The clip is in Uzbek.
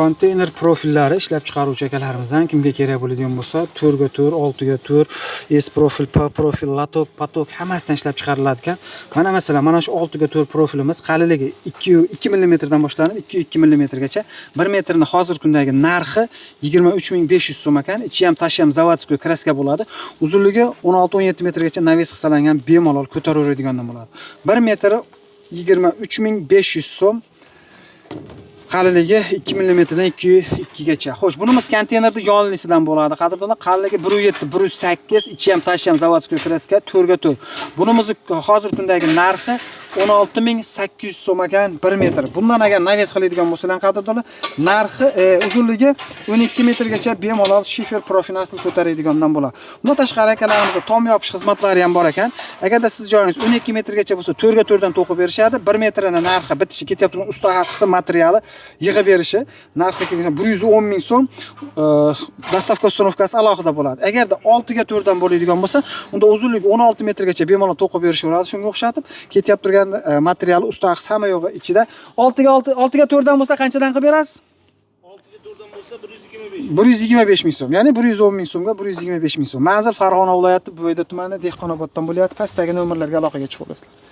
Konteyner profillari ishlab chiqaruvchi akalarimizdan kimga kerak bo'ladigan bo'lsa, 4 ga 4, 6 ga 4, S profil, P profil, лоток, поток hammasidan ishlab chiqariladi ekan. Mana masalan, mana shu 6 ga 4 profilimiz qalinligi 2 2 mm dan boshlanib 2,2 mm gacha. 1 metrni hozirgi kundagi narxi 23 500 so'm ekan. Ichi ham, tashi ham заводской краска bo'ladi. Uzunligi 16-17 metrgacha навес hisoblangan, bemalol ko'taraveradigandan bo'ladi. 1 metri 23 500 so'm. Qalinligi 2 mm dan 2,2 gacha. Xo'sh, bunimiz konteynerda yonlisidan bo'ladi. Qadrdonlar, qalinligi 1,7, 1,8, ichi ham, tashi ham заводской краска, 4 ga 4. Bunimizni hozirgi kundagi narxi 16 800 so'm ekan 1 metr. Bundan agar навес qiladigan bo'lsalar, qadrdonlar, narxi uzunligi 12 metrgacha bemalol shifer profil asl ko'taradigandan bo'ladi. Bundan tashqari akalarimizda tom yopish xizmatlari ham bor ekan. Agarda siz joyingiz 12 metrgacha bo'lsa, 4 ga 4 dan to'qib berishadi. 1 metrini narxi bitishi ketyapti, usta haqisi, materiali yig'ib berishi narxi 110 ming so'm, доставка, установка si alohida bo'ladi. Agarda 6 ga 4 dan bo'ladigan bo'lsa, unda uzunligi 16 metrgacha bemalol to'qib berishaveradi. Shunga o'xshatib ketyapti turgan materiali, usta haqisi, hamma yo'g'i ichida. 6 ga 6, 6 ga 4 dan bo'lsa, qanchadan qilib berasiz? 6 ga 4 dan bo'lsa, 125. 125 ming so'm, ya'ni 110 ming so'mga 125 ming so'm. Manzil Farg'ona viloyati, Buvayda tumani, Dehqonoboddan bo'lyapti. Pastdagi nomerlarga aloqaga chiqib olasizlar.